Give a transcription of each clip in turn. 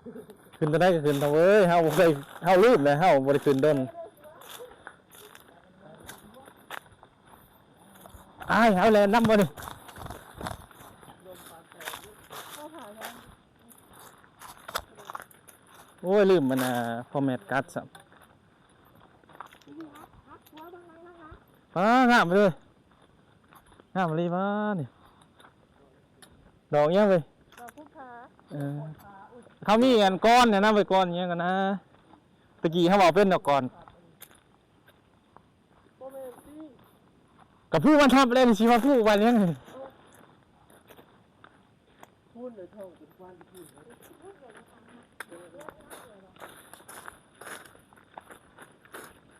ຂຶ້ນເທົ່າໃດກໍຂຶ້ນເທົ່າເອີຍ ເຮົາບໍ່ເຄີຍ ເຮົາລືມແລ້ວ ເຮົາບໍ່ໄດ້ຂຶ້ນດົນ. ອ້າຍ ເຮົາແລ່ນນຳບໍ່ນີ້? ໂອ້ຍ ລືມມັນນະ ພໍ່ແມັດກັດຊ້ຳ. ປ້າ ງາມເລີຍ ງາມອີ່ຫຼີປ້ານີ້ ດອກຫຍັງເວີຍ? ດອກພູຜາ. ເອີ ເຂົາມີອັນກອນນະນະ ໄວ້ກອນຫຍັງກັນນະ ຕະກີ້ເຮົາເວົ້າເປັນດອກກອນ ບໍ່ແມ່ນຕິ ກະພູມັນທັບແລ້ວ ຊິວ່າພູບາດຫຍັງ? ພຸ້ນເລີຍ ທ້ອງເປັນຄວັນພຸ້ນເລີຍ.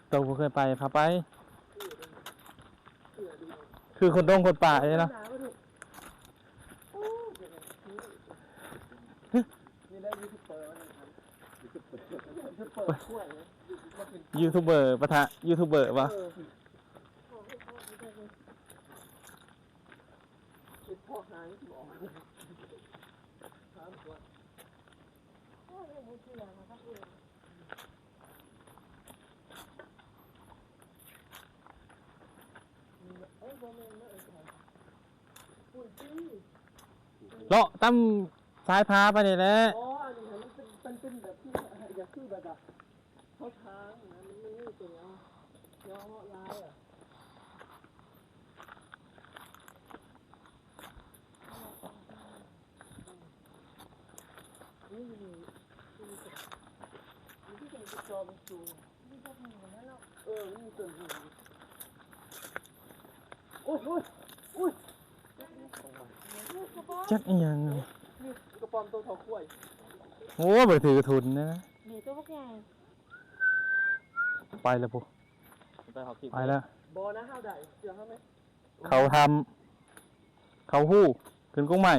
ໂຕບໍ່ເຄີຍໄປ ພາໄປ ຄືຄົນດົງຄົນປ່າເດ້ເນາະ. ນີ້ແຫຼະຢູທູບເບີ ຢູທູບເບີປະທະຢູທູບເບີບໍ່? ເອີ. ເລາະຕາມຊາຍຜາໄປນີ້ແຫຼະ. ອໍ ອັນນີ້ມັນເປັນ ມັນເປັນແບບຄື ຢາກຄືແບບວ່າ ເຂົາທາງນະ ມັນມີຕົວເນາະ ເນາະລາຍອະ ນີ້ ນີ້ ນີ້ ນີ້ຄືເປັນຈອມສູງ ເອີ ມັນມີຕົ້ນຫູ ໂອ້ຍ ໂອ້ຍ ໂອ້ຍ ຈັກອີ່ຫຍັງ ນີ້ກະປອມໂຕເທົ່າຄວາຍ. ໂອ້ ບໍ່ໄດ້ຖືກະທຸນນະ ນີ້ໂຕບັກໃຫຍ່. ໄປແລ້ວພຸ້ນ ໄປແລ້ວ ບໍ່ນະ ເຮົາໄດ້ເຊື່ອເຮົາແມະ ເຂົາຖ້ຳ ເຂົາຮູ້ ຂຶ້ນກົງໄມ້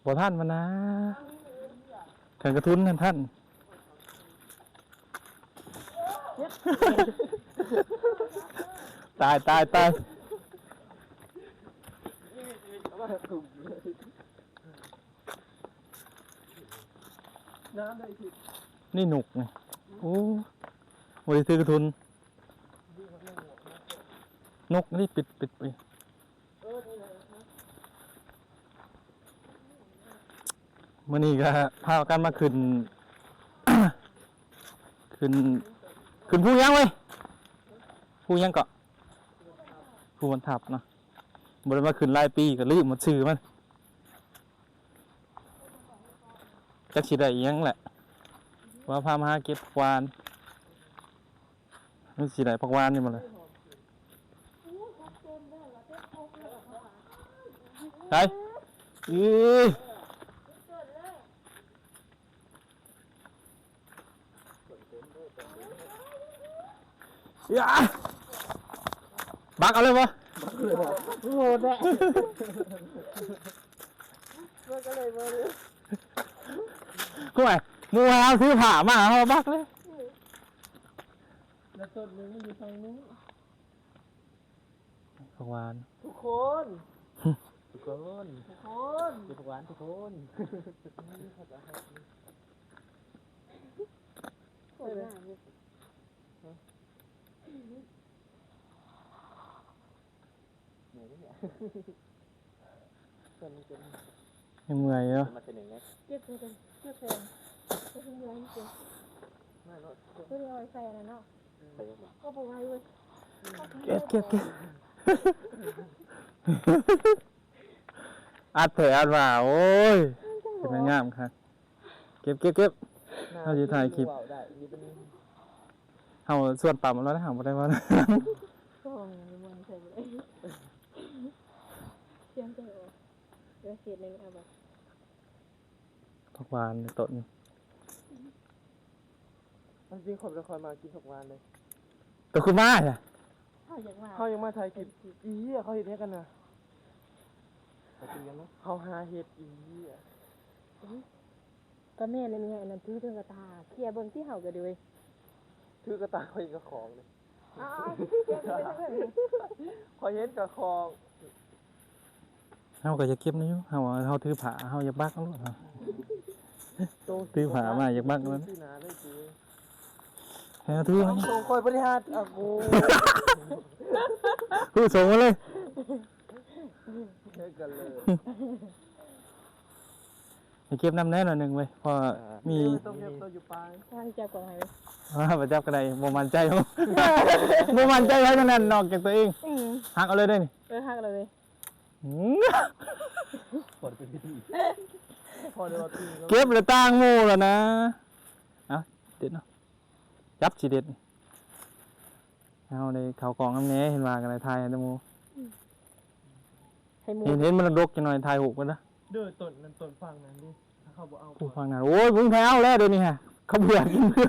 ບໍ່ທັນມັນນາ ຄັນກະທຸນຫັ້ນທັນ. ຕາຍ ຕາຍ ຕາຍ. ນີ້ນົກນີ້ ໂອ້ ບໍ່ໄດ້ຖືກະທຸນ ນົກນີ້ປິດ ປິດໄປ. ມື້ນີ້ກໍພາກັນມາຂຶ້ນ ຂຶ້ນ ຂຶ້ນພູຫຍັງເວີຍ? ພູຫຍັງເກາະ? ພູບັນທັບເນາະ. ບໍ່ໄດ້ມາຂຶ້ນຫຼາຍປີກໍລືມໝົດຊື່ມັນ ຈັກຊິໄດ້ອີ່ຫຍັງແຫຼະ ວ່າພາມາຫາເກັບຫວານ ມັນຊິໄດ້ຜັກຫວານຢູ່ບໍ່ລະ? ໄດ້ ອີ ຢາ ບັກເອົາເລີຍບໍ່? ໂຫດແທ້ ມັນກໍເລີຍບໍ່ເລີຍ ໂອ້ຍ ໝູ່ເຮົາຖືຜ້າມາ ເຮົາບັກເລີຍ ແລ້ວຕົ້ນໜຶ່ງມັນຢູ່ຝັ່ງນີ້. ຜັກຫວານ ທຸກຄົນ ທຸກຄົນ ທຸກຄົນ ກິນຜັກຫວານທຸກຄົນ. ໂຄດງາມເລີຍ ເມື່ອຍເດ້ ເພິ່ນເປັນ ຍັງເມື່ອຍຢູ່ ມາເທື່ອໜຶ່ງເດ້ ເຈັບເທິງ ເຈັບເທິງ ເຈັບເທິງເມື່ອຍເຈັບ ມາໂລດ ເພິ່ນເອົາໄວ້ໃສ່ອັນນັ້ນເນາະ ໃສ່ ກໍບໍ່ໄຫວເວີຍ ເກັບ ເກັບ ເກັບ ອັດແທ້ອັດວ່າ ໂອ້ຍ ເປັນງາມຄັກ ເກັບ ເກັບ ເກັບ ເຮົາຊິຖ່າຍຄລິບ ເຮົາຊວນປ້ຳແລ້ວນະ ເຮົາບໍ່ໄດ້ເວົ້າ ກ້ອງມັນໃສ່ບໍ່ໄດ້ ສຽງແຕ່ອອກ ເອີ ເຂດໜຶ່ງເອົາບໍ່? ຜັກຫວານໃນຕົ້ນ ມັນຊິ ຂ້ອຍບໍ່ຄ່ອຍມັກກິນຜັກຫວານເລີຍ ໂຕຄືມານະ ເຮົາຢາກມາ ເຮົາຢາກມາຖ່າຍຄລິບ ອີເຫຍ ເຂົາເຮັດຫຍັງກັນນະ ເຂົາຫາເຫັດ ອີເຫຍ ກະແມ່ນແຫຼະ ມີອັນນັ້ນຖືເທິງກະຕ່າ ເຄຍເບິ່ງຕິ ເຮົາກະດີ ຖືກະຕ່າ ຂ້ອຍກະຂອງເດ້ ອ້າວ ຂ້ອຍເຫັນກະຂອງ ເຮົາກໍຢາກເກັບນຳຢູ່ ເຮົາ ເຮົາຖືຜ້າ ເຮົາຢາກບັກເອົາໂລດ ເຮົາຖືຜ້າມາຢາກບັກເອົາໂລດ ໃຫ້ເຮົາຖື ສອງຄົນບໍລິຫານ ອາກູ ຖືສົ່ງມາເລີຍ ໃຫ້ເກັບນຳແດ່ໜ້ອຍໜຶ່ງເວີຍ ເພາະວ່າມີ ຕ້ອງເກັບໂຕຢູ່ປາຍ ທາງຈັບກໍໃຫ້ເວີຍ ອ່າ ບໍ່ຈັບກໍໄດ້ ບໍ່ໝັ້ນໃຈ ບໍ່ໝັ້ນໃຈໃຜທັງນັ້ນ ນອກຈາກຕົວເອງ ອືມ ຫັກເອົາເລີຍເດ້ນີ້ ເອີ ຫັກເອົາເລີຍ ອືມ ເກັບແລ້ວຕ່າງໝູ່ແລ້ວນະ ເອົາ ເດັດເນາະ ຈັບຊິເດັດ ເຮົາໄດ້ເຂົ້າກ້ອງນຳແດ່ ເຫັນວ່າກໍໄດ້ຖ່າຍໃຫ້ແຕ່ໝູ່ ໃຫ້ໝູ່ ເຫັນ ເຫັນມັນດົກຈັກໜ້ອຍ ຖ່າຍຮູບກັນນະ ເດີ ຕົ້ນນັ້ນ ຕົ້ນຝັ່ງນັ້ນເດ້ ຖ້າເຂົາບໍ່ເອົາ ຜູ້ຝັ່ງນັ້ນ ໂອ້ຍ ມຶງໄປເອົາແລ້ວເດນີ້ຮະ ເຂົາບໍ່ຢາກກິນເທື່ອ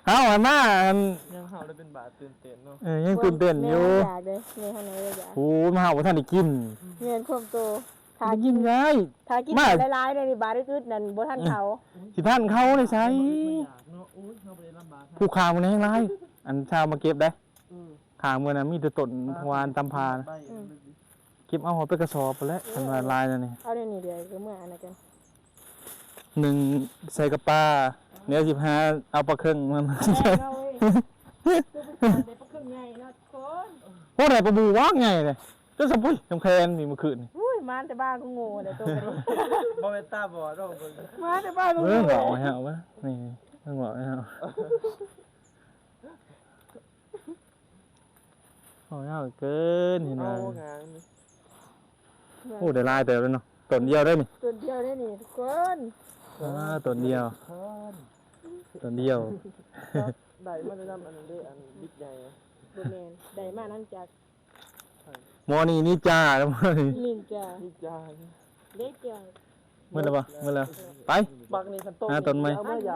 ເຮົາຫັ້ນມາ ອັນ ຍາມເຮົາໄດ້ເປັນບາດຕື່ນເຕັ້ນເນາະ ເອີ ຍັງຕື່ນເຕັ້ນຢູ່ ແມ່ຢາກເດ້ ແມ່ເຮົານ້ອຍຢາກ ໂອ້ຍ ມາເຮົາບໍ່ທັນໄດ້ກິນ ແມ່ນຄວາມໂຕ ຖ້າກິນ ກິນໄດ້ ຖ້າກິນ ມາ ຫຼາຍໆ ໃນບາດອຶດໆ ນັ້ນບໍ່ທັນເຂົາ ຊິທັນເຂົາໄດ້ໃສ ບໍ່ອຶດບໍ່ຢາກເນາະ ໂອ້ຍ ເຮົາບໍ່ໄດ້ລຳບາກ ຜູ້ຂ້າມື້ນີ້ແຮງຫຼາຍ ອັນຊາວມາເກັບໄດ້ ອືມ ຂ້າມື້ນັ້ນມີແຕ່ຕົ້ນ ອ່າ ຜັກຫວານຕຳພາ ອືມ ເກັບເອົາຮອດເປັນກະສອບພຸ້ນແຫຼະ ເອີ ຄັນວ່າຫຼາຍແນວນີ້ ເອົາແນວນີ້ເດ ກໍເມືອອັນນັ້ນກັນ ໜຶ່ງໃສ່ກະປາ ດຽວຊິຫາເອົາປາເຄິ່ງມາ ແມ່ນເນາະເວີຍ ຄືໄປຂາຍໄດ້ປາເຄິ່ງໃຫຍ່ເນາະທຸກຄົນ ໂອ້ ໄດ້ປາບູບັກໃຫຍ່ເລີຍ ຈົນສະປຸຍ ສຳແຂນນີ້ມື້ຄືນນີ້ ອຸ້ຍ ມາແຕ່ບ້ານກູໂງ່ແຫຼະໂຕກະໂດ ບໍ່ແມ່ນຕາບອດດອກເບິ່ງ ມາແຕ່ບ້ານກູໂງ່ ເບິ່ງເວົ້າໃຫ້ເຮົາເບິ່ງ ນີ້ ເບິ່ງເວົ້າໃຫ້ເຮົາ ໂອ້ຍ ເອົາເກີນ ເຫັນວ່າ ເອົາງາມນີ້ ໂອ້ ໄດ້ຫຼາຍເຕີບເລີຍເນາະ ຕົ້ນດຽວເດ້ນີ້ ຕົ້ນດຽວເດ້ນີ້ທຸກຄົນ ອ່າ ຕົ້ນດຽວ ຕົ້ນດຽວ ໄດ້ມາແຕ່ນຳອັນນັ້ນເດ້ ອັນບິກໃຫຍ່ ບໍ່ແມ່ນ ໄດ້ມານຳຈາກ ໝໍນີ້ນິນຈາ ນິນຈາ ນິນຈາ ເດ້ເຈົ້າ ໝົດແລ້ວບໍ່? ໝົດແລ້ວ ໄປ ບັກນີ້ຄັນໂຕ ຫາຕົ້ນໃໝ່ ເອົາມາຢາ